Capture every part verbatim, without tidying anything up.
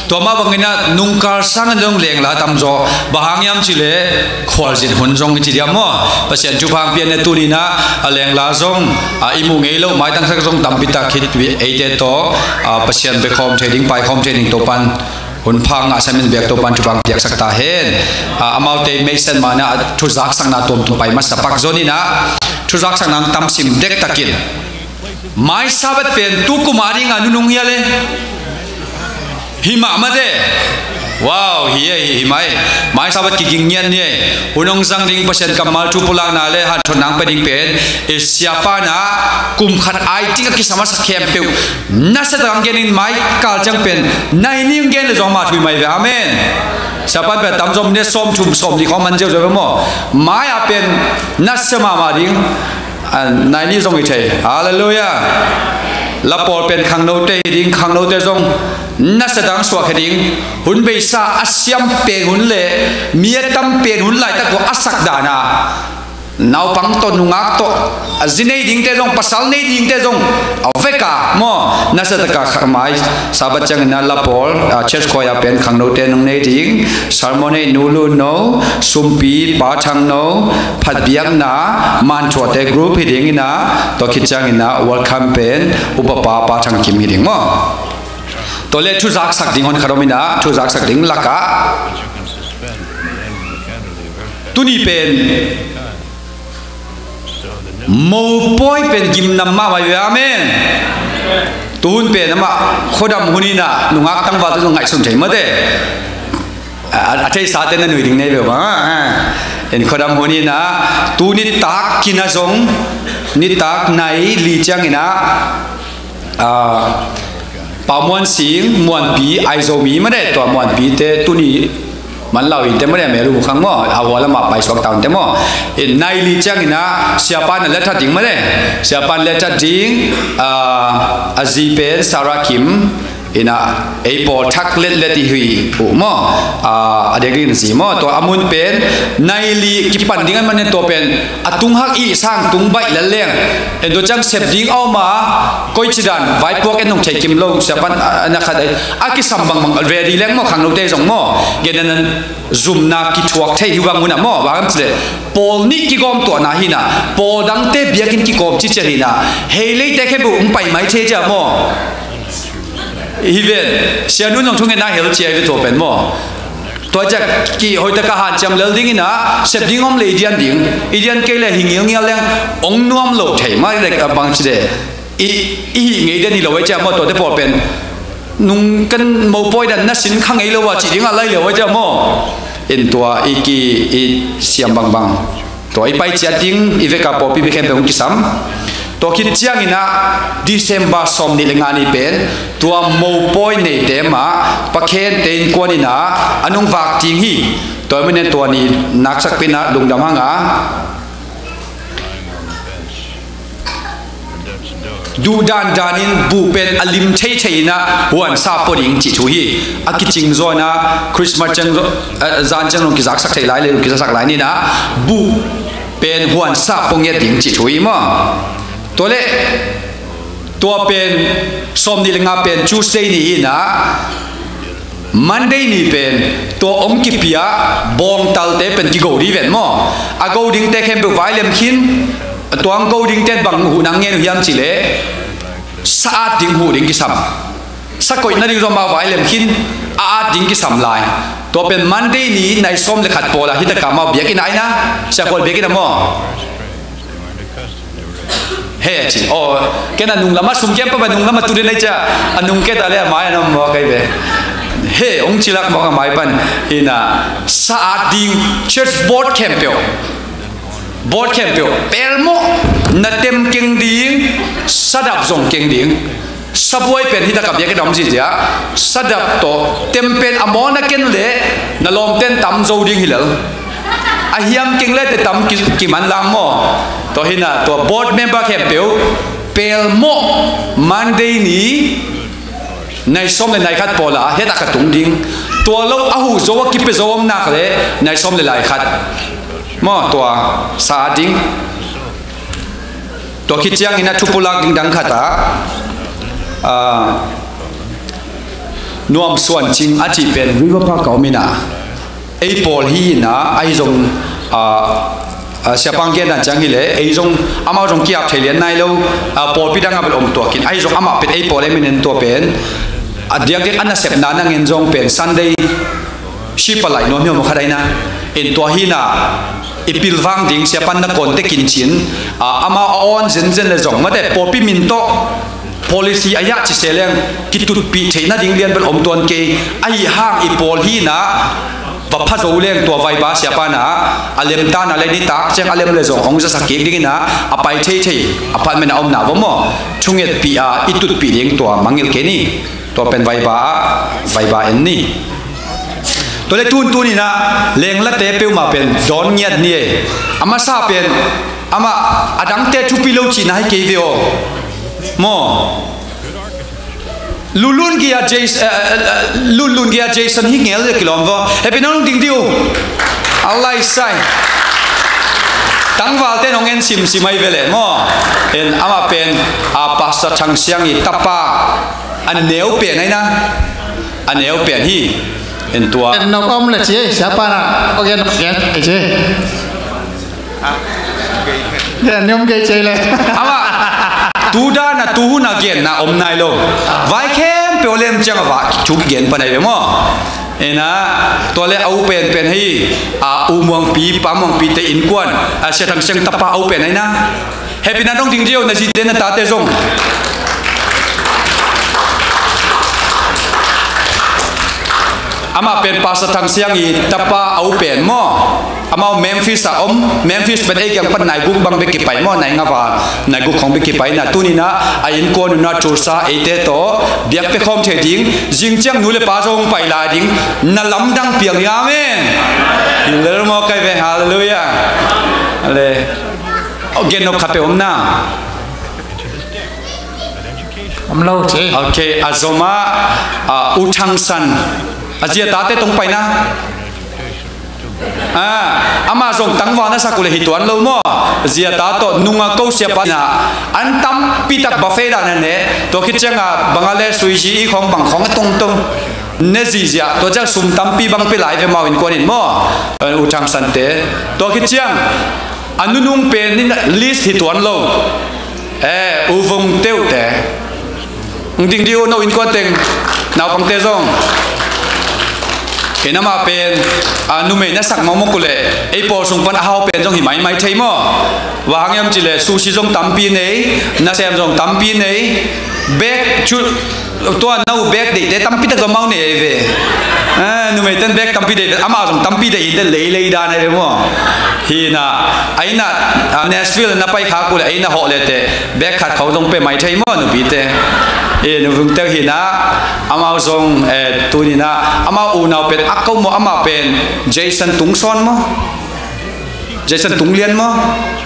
Tua mah bangin ah nungkal sangin zong lengla tamzaw, bang hang hiam cih leh khualzin hun zong i ci diam maw? Pasian thupha hong pia in ah tuni in ah a lengla zong, a, i muh ngei lo, maitangsak zong tampi tak khit eite tawh, a, Pasian bia khawm thei ding, pai khawm thei ding Topan hun pha ngah samin biak Topan thupha hong piaksak ta hen. A, amaute meisen mah in ah thuzaksakna tuamtuam pai masa pak zong in ah thuzaksakna hong tamsim dektakin. Mai Sabbath pen tu kum a ding a nunung hia le? Hi mah mate. Wow, hi e, hi, hi mai. Mai Sabbath kiging ngian hi e. Hun hong zang ding, Pasian kammal thu pulakna le hanthotna hong pia ding pen, e, siapa in ah kum khat ai ding a kisam a sa khempeuh nasia tak hong gen in, mai kal ciang pen nai nih hong gen le zong mah thu hi mai ve. Amen. Siapa in pen tamzaw in ah sawm thum sawm nih khawng man ziauziau ve maw. Mai ah pen nasia mahmah ding. A, nai nih zong hi thei. Halleluiah. Lapawl pen khangnote hi ding, khangnote zong nasia tak hong suak hi ding. Hun beisa a siam pen hun le mi a tam pen hun laitak tawh a sak dan a, naupang tawh, nungak tawh, a zi nei dingte zong, pasal nei dingte zong a vek a maw, nasia tak a kha-, mai Sabbath ciangin ah lapawl, a, church choir pen khangnote nong nei ding, sermon ei Nu Lun No, sumpi Pa Thang No, phatbiakna, manthuate group hi ding in ah, tua khit ciangin ah welcome pen upapa Pa Thang Kim hi ding maw. Tua le thuzaksak ding hon khat om in ah, thuzaksak ding lakah tuni pen mopawi pen gimnam mahmah hi ve. Amen. Tuhun pen amah khuadam hun in ah nungak tangvalte zong ngaihsun thei mate. A, a theisate na nui ding nei ve bang a. En khuadam hun in ah tu nitak kin ah zong, nitak nai li ciangin ah, a, Pa Muan Sing, Muanpi, Aizo mi mate, tua Muanpite tuni man lau in te mate, melu khang maw, a hua lamah paisuak ta un te maw. In nai li ciangin ah siapa in ah letter ding mate. Siapa in letter ding, a, a zi pen Sarah Kim in ah ei pawl thak letlet i hi uh maw. A, a dek ding zi maw. Tua a mun pen nai li kipan ding a man in tua pen a tung hak i sang tung baih lel leng. En tua ciang sep ding a om a, koi ci dan vaipuak en nong thei kim lo, siapa in a, a na khat ai a kisam bangbang ready leng maw, khangnote zong maw. Gen nan zumna kithuak thei hi bang hun ah maw, bang ci le pawl nih kigawm tuahna hi in ah, pawl dangte biakinn kigawm ci ciat hi in ah, hei leite khempeuh hong pai mai thei cia maw. Hi ven, Sia Nu in zong thungetna hel cia hi ve tua pen maw. Tua ciang ki hoih tak a hanciam lel ding in ah, sep ding om le i dian ding, i dian kei le hi ngilngial leng hong nuam lo thei mah lek a bang ci le. I, i hih ngei den hi lo ei cia maw, tuate pawl pen nung kan mopawi dan na sin kha ngei lo a cih ding a lai lo ei cia maw. In tua i ki, i siam bangbang. Tua i pai ciat ding, i vek a pawlpi bia khempeuh hong kisam. Tua khit ciangin ah December sawm nih le nga ni pen tua mopawi neite mah Pa Khen te innkuan in ah a nung vak ding hi. Tua i manin tua ni naksak pi in ah lungdam hang a, duh dandan in buh pen a lim theithei in ah huansa pua ding cih thu hi. A kicing zaw in ah Christmas ciang zaw, eh, zan ciang zong kizaksak theih lai le, kizaksak lai ni in ah buh pen huansa pua ngiat ding cih thu hi maw. Tua le tua pen sawm nih le nga pen Tuesday ni hi in ah, Monday ni pen tua hong kipia bawngtalte pen kigo ding ven maw. A go dingte khempeuh vai lem khin. Tua hong go dingte bang huh nang ngen uh hiam cih leh sa at ding huh ding kisam. Sa koih nading zong mah vai lem khin, a at ding kisam lai. Tua pen Monday ni nai sawm le khat pawl a hi takah mah biakinn ah in ah, Sia Khual biakinn ah maw. He, ci. Aw, ken a nung lamah sum kem pah, a nung lamah tu den ei cia. A nung kei ta le a mai a na mawk ei ve. He, hong ci lak mawk a mai pan. Hi in ah sa at ding church board khempeuh. Board khempeuh. Pelmawh na tem keng ding, sadap zong keng ding. Sabuai pen hi takah biakinn ah om zihziah. Sadap tawh tem pen a maw na ken leh na lawmten tam zo ding hi lel. A hiam keng leh te tam ki, kiman lang maw. Tua hi in ah tua board member khempeuh pelmawh Monday ni nai sawm le nai khat pawl ah het a ka tung ding. Tua lo a huh zo a kipia zo om nak leh nai sawm le lai khat maw, tua sa at ding. Tua khit ciangin ah thupulak ding dang khat ah, ah, Nuam Suan Cing a cih pen River Park ka om inah, ei pawl hi inah, ahi zong, ah, ah, siapa gen dan ciang hileh ei zong, amau zong ki-ap thei lian nai lo, ah, pawlpi dang a bel om tuakin, ahi zong amah pen ei pawl ei minin tua pen a diakdiak a nasepna na ngen zong pen Sunday ship a laih nuam hiam khat ahi na. In tua hi na, i pilvang ding siapan na kawn tekin cin, a, amau a awn zenzen le zong mate pawlpi min tawh policy a yah ci se leng kitutpih theih nading lian bel om tuan kei. Ahi hang i pawl hi na, va pha zo leng tua vaiba siapa na a lem ta na le nitak ciang a lem le zong hong zasak kik ding ina, a pai thei thei a phat men a om na va maw, thungetpih a i tutpih ding tua mangngilh kei ni. Tua pen vaiba ah, vaiba en ni. Tua le tuntun inah lenglate peuhmah pen dawn ngiat ni e. A masa pen amah a dangte thupi lo cihna hi kei ve aw. Maw? Lulun Gia Jason, eh, eh, eh, Lulun Gia Jason hi ngel le kilawm vaw. Happy nong ding diu. A lai sai. Tangvalte nong en simsim ai ve le maw? En amah pen a Pastor Thang Siang i tapa. A neu pen ahi na. A neu pen hi. En tua. En nok om le ci, siapa na. Ok, nok gen, ci. Gen ni om kei ci le. Amah tu dan a tu hun a genna om nai lo. Vai khempeuh lem ciang a va thu gen pan ai ve maw? Ena, tua le a u penpen hi, a, U Muangpi, Pa Muangpi te innkuan, a, Sia Thang Siang tapa a u pen ahi na. Happy na dong ding dio, na zite na tate zong. Amah pen Pastor Thang Siang i tapa a u pen maw? Amau Memphis ah om, Memphis pen ei kiang pan nai guk bang bek kipai maw, nai nga va, nai guk khong bek kipai na, tuni na a innkuan un na Tulsa eite tawh biak pia khawm thei ding, zing ciang nu le pa zong pai lai ding, na lamdang piang ding, amen. Hi lel maw kai ve, halleluiah. Ale. O, gen nop khat pe om na. Om lo ci. Ok, a zom ah, a, U Thang San. A zia tate tong pai na. Ah, amah zong tangval na sak uh le hi tuan lo maw? Zia ta tawh nunga ko siapa na an tampi tak buffet ah na ne. Tua khit cianga bang a le suizi i khawng bang khawng a tongtong ne zizia. Tua ciang sum tampi bang pe lai ve mau innkuan in maw? Eh, U Thang Sante. Tua khit ciang a nunung pen in list hi tuan lo. Eh, U Vung Teuh te. Ng ding di uh no innkuan teng, naupangte zong. Ken amah pen, a, numei na sak mawkmawk uh leh, ei pawl sung pan a hau pen zong hi maimai thei maw? Bang hang hiam cih leh, sushi zong tampi nei, nasem zong tampi nei, bag, cu, tua no bag deihte tampi tak zong mau nei ahi ve. A, numei ten bag tampi deih, amah zong tampi deih hi te leilei dan ahi ve maw? Hi na, a inn ah, a, Nashville na pai khak uh leh, a inn ah hawh leh teh, bag khat khawng zong pe mai thei maw, nupite? E, Nu Vung Teuh hi na, amau zong, e, tuni na, amau unau pen, a ko maw, amah pen, Jason Tung Sawn maw? Jason Tung Lian maw?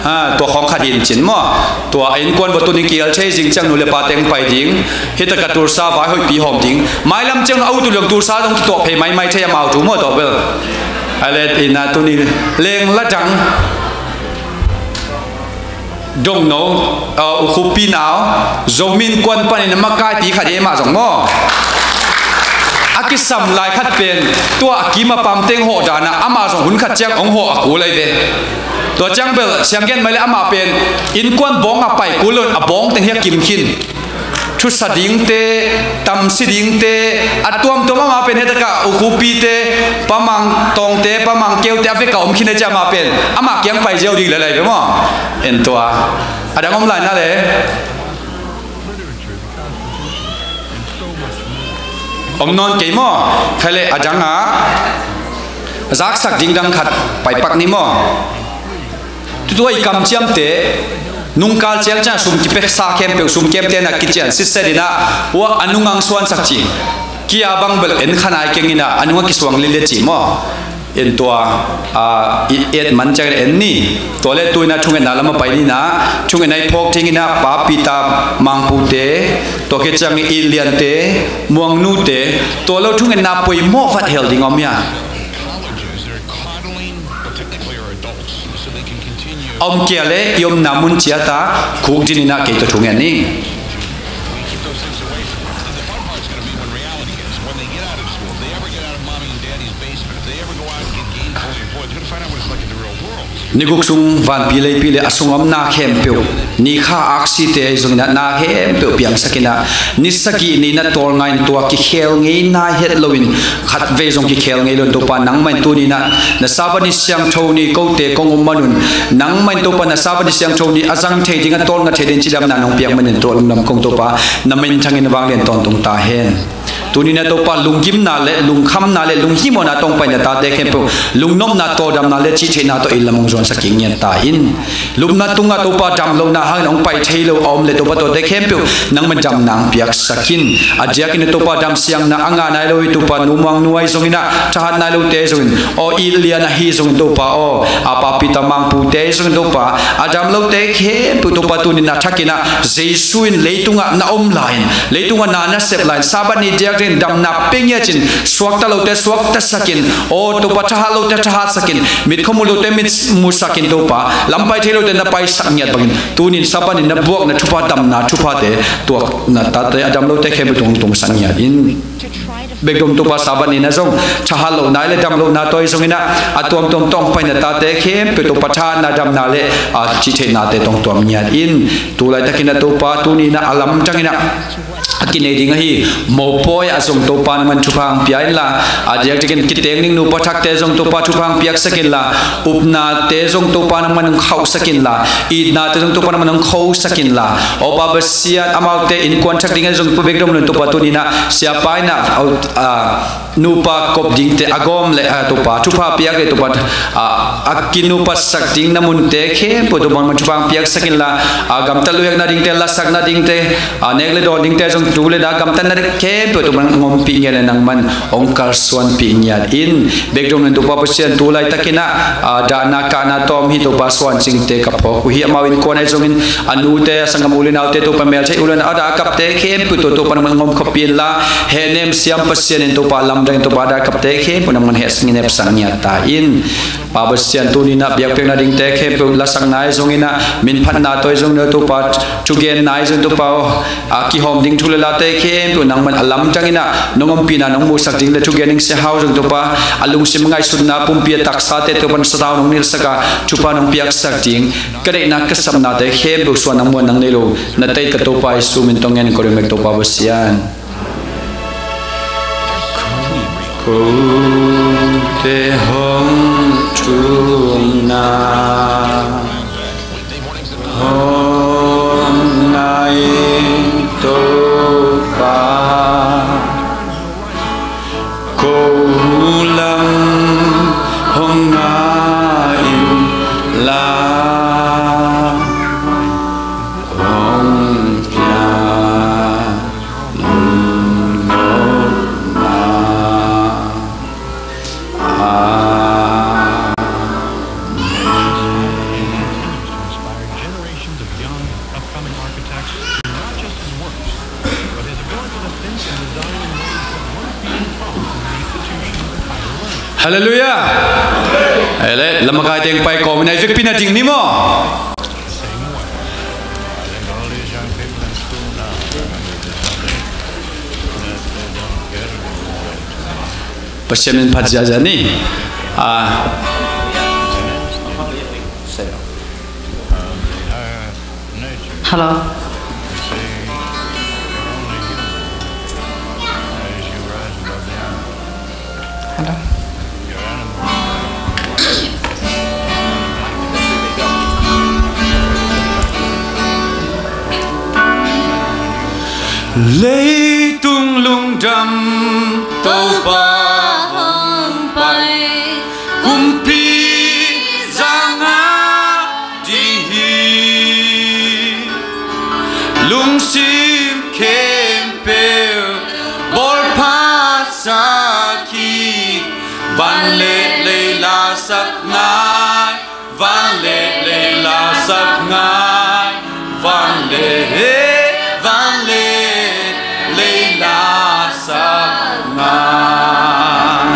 Ha, tua khawng khat hi in cin maw? Tua a innkuan bawh tuni kial thei zing ciang nu le pa teng pai ding. Hi ta ka Tulsa vai hoihpi hawm ding. Mailam ciang a utu leng Tulsa zong kituah phei maimai thei amau tu maw tua bel. A let in a tuni leng la dang. Dongno, uh, U Khup Pi Nau, Zomi Innkuan panin a makai ti khat hi mah zong maw? A kisam lai khat pen, tua a kim a pam teng hawh dan a, amah zong hun khat ciang hong hawh a kul ahi ve. Tua ciang bel, siang gen mai le amah pen, innkuan bawng a pai kul lo in a bawng teng hi a kim khin. Thusa dingte, tamsi dingte, a tuamtuam amah pen he taka U Khup Pite, Pa Mang Tawngte, Pa Mang Keute, a vek a om khin e ci amah pen, amah kiang pai ziau ding le lai ve maw? En tua. A dang om lai na le. Om nawn kei maw? Khai le a dang a. Zaksak ding dang khat pai pak ni maw? Tutua i kamciamte, nungkal ciangciang sum kipeksa khempeuh, sum kemte na kician sitset in ah, ua a nungang suansak ci. Kia bang bel en khanai keng in ah, a nunga kisuang lile ci maw? En tua, a, i et man ciang en ni. Tua le tu in ah thungetna lam a pai ni na, thungetna i phawk thing in ah, Pa Peter Mangpute, tua khit ciang i Liante, Muangnute, tua lo thungetna poimawh vat hel ding om hia? A om kei a le i omna mun ciat ah khukdin in ah kei tawh thu ngen ni. Ni guk sung vanpi leipi le a sung omna khempeuh, ni kha aksite ahi zongin ah na khempeuh piangsak in ah, ni sagih ni na tawlnga in tua kikhel ngei nai het loin, khatvei zong kikhel ngei loin Topa nangmah in tuni in ah na Sabbath ni siangtho ni kote kong om manun, nangmah in Topa na Sabbath ni siangtho ni a zang thei ding, a tawlnga thei ding cidamna nong piak manin tua lungdam kong Topa na minthangin vanglian tawntung ta hen. Tuni in ah Topa lunggimna le lungkhamna le lunghimawhna tawh hong pai na tate khempeuh lungnopna, tawldamna le cihtheihna tawh inn lam hong zuansak kik ngiat ta in. Lupna tungah Topa damlohna hangin hong pai thei lo a om le Topa tuate khempeuh nangmah in damna hong piaksak in. A diakin ah Topa damsiangna a ngah nai lo hi Topa, nu muang nu ahi zongin ah, thahat nai lote zongin aw, it lian ahi zongin Topa aw, a papi ta mangpute ahi zongin Topa, a damlote khempeuh Topa tuni in ah thakin ah Jesu in leitungah na om lai-in, leitungah na na sep lai-in, Sabbath ni diak dingin damna pia ngiat in, suakta lote suaktasak in, aw Topa thahat lote thahatsak in, mitkhuamu lote mitmusak in Topa, lampai thei lote na paisak ngiat bangin, tuni in Sabbath ni na buak na thupha, damna thuphate tuak na tate a damlote khempeuh tung tungsak ngiat in. Bekdom Topa Sabbath ni na zong thahat lohna le damlohna tawh ahi zongin ah a tuamtuam tawh hong pai na tate khempeuh Topa thahatna, damna le a cihtheihnate tawh hong tuam ngiat in. Tu laitakin ah Topa tuni in ah a lamdang in ah a kinei ding ahi mopawi ah zong Topa nangmah in thupha hong pia inla, a diakdiakin kiteng ding nupa thakte zong Topa thupha hong piaksak inla, upnate zong Topa nangmah in hong khauhsak inla, itnate zong Topa nangmah in hong khosak inla, aw Pa Pasian, amaute innkuan thak ding ah zong bekdom lo in Topa tuni in ah siapa in ah, aw, a, nupa kop dingte a gawm le, a, Topa thupha piak le Topa, a, a kinupatsak ding na munte khempeuh Topa nangmah in thupha hong piaksak inla, a, gamtat luhekna dingte, lasakna dingte, a, nek le dawn dingte zong tu le da gamtatna ding khempeuh Topa nangmah in hong ompih ngiat le nangmah in hong kalsuanpih ngiat in. Bekdom lo in Topa Pasian, tu laitakin ah, a, dahna kahna tawm hi Topa, suancingte ka phawk uh hi. Amau innkuan ahi zongin a nute, a sanggam u le naute Topa, meltheih u le nau a dah a kapte khempeuh tawh Topa nangmah in hong omkhawmpih inla, hehnem siam Pasian in Topa lamdang in Topa a dah a kapte khempeuh nangmah in hehsak ngiat, hehsak ngiat ta in. Pa Pasian, tuni in ah biakpiakna dingte khempeuh, lasakna ahi zongin ah, minphatna tawh ahi zongin ah Topa, thugenna ahi zongin Topa aw, a kihawm ding thu le late khempeuh nangmah in a lamdang in ah nong ompihna nong muhsak ding le thugen ding Sia Hau zong Topa, a lungsim ngaihsutna pumpi a taksate Topa in sathau nong nilhsak a, thupha nong piaksak ding, ka deihna ka sapnate khempeuh suan nang muan nang nei lo na teitat Topa Jesu min tawh ngen ka dong mek Topa Pasian. Kote hong thumna hong ngai Topa, ko lam hong ngai inla hong pia lungnopna. Amen. Inspired generations of young, upcoming architects, not just his works, but his ability to think and design in ways that weren't being taught in the institutions of higher learning. Hallelujah. Ele, lamakaite hong pai kawmin a i vekpi na ding ni maw? Pasian min phat ziahziah ni. Ah. Hello. Hello. Leitung lungdam Topa hong pai, kumpi zanga ding hi. Lungsim khempeuh bawlphasak hi. Van le lei lasak ngai, van le lei lasak ngai, van le van le lei lasak ngai.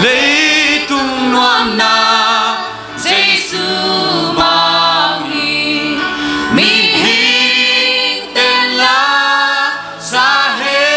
Leitung nuamna Jesu mah hi, mihing ten la sa he.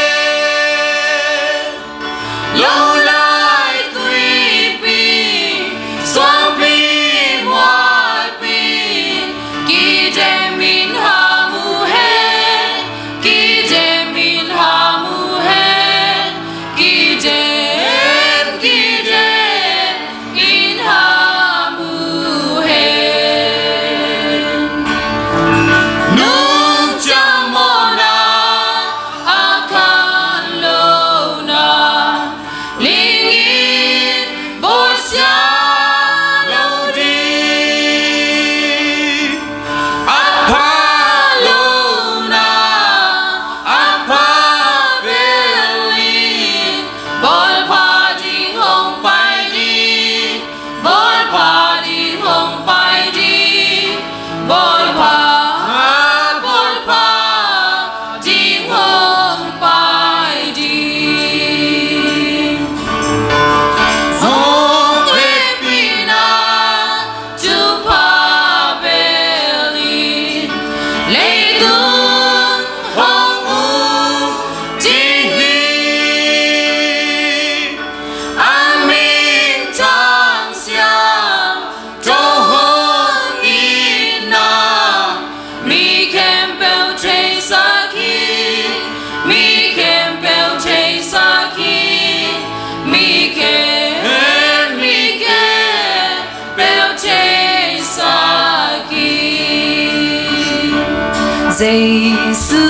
Jesu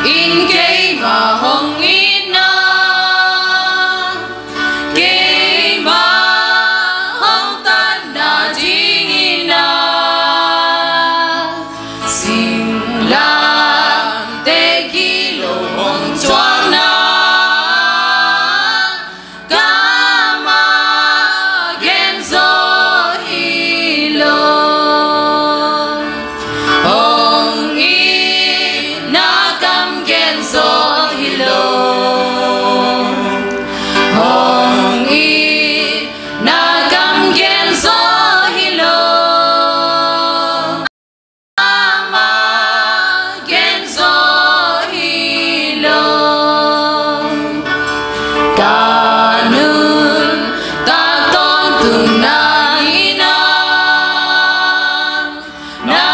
in keimah hong itna, keimah hong tatna dingin ah, singlamteh gilo hong thuakna, kammal gen zo hi lo. Hong itna kam gen zo hi lo. Hong itna kam gen zo hi lo. Kammal gen zo hi lo. Ka nuntak tawntung nang in ah, na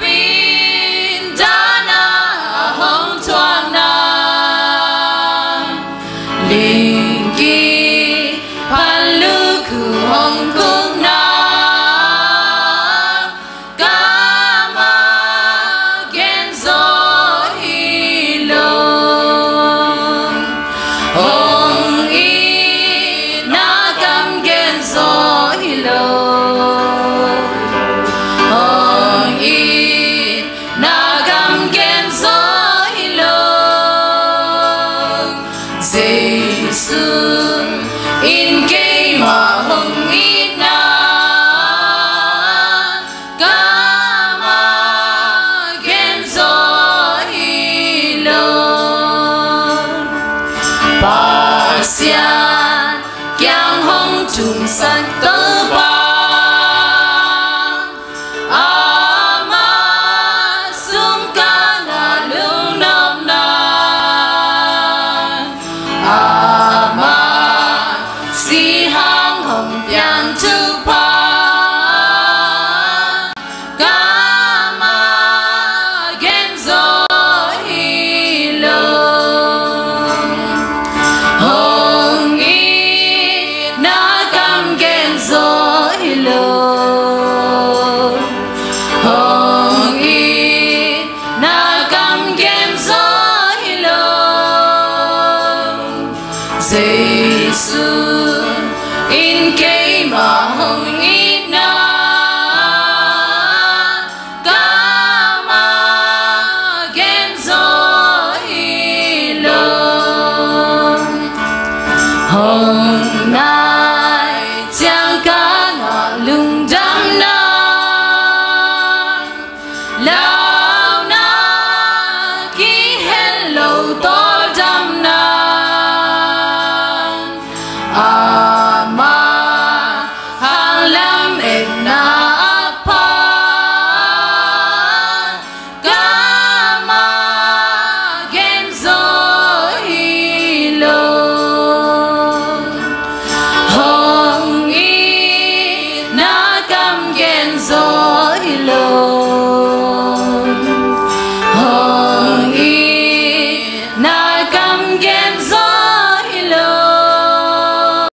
pindan ah hong thuakna, lingki pan lukhu hong khukna, kammal gen zo hi lo. Hong itna kam gen zo hi lo. Hong itna kam gen zo hi lo. Jesu in keimah hong itna, kammal gen zo hi lo. Pasian kiang hong tumsak Topa, amah sung ka na lungnopna, amah si hang hong piang thupha, kammal gen zo hi lo. Hong itna kam gen zo hi lo. Hong itna kam gen zo hi lo. Jesu in keimah hong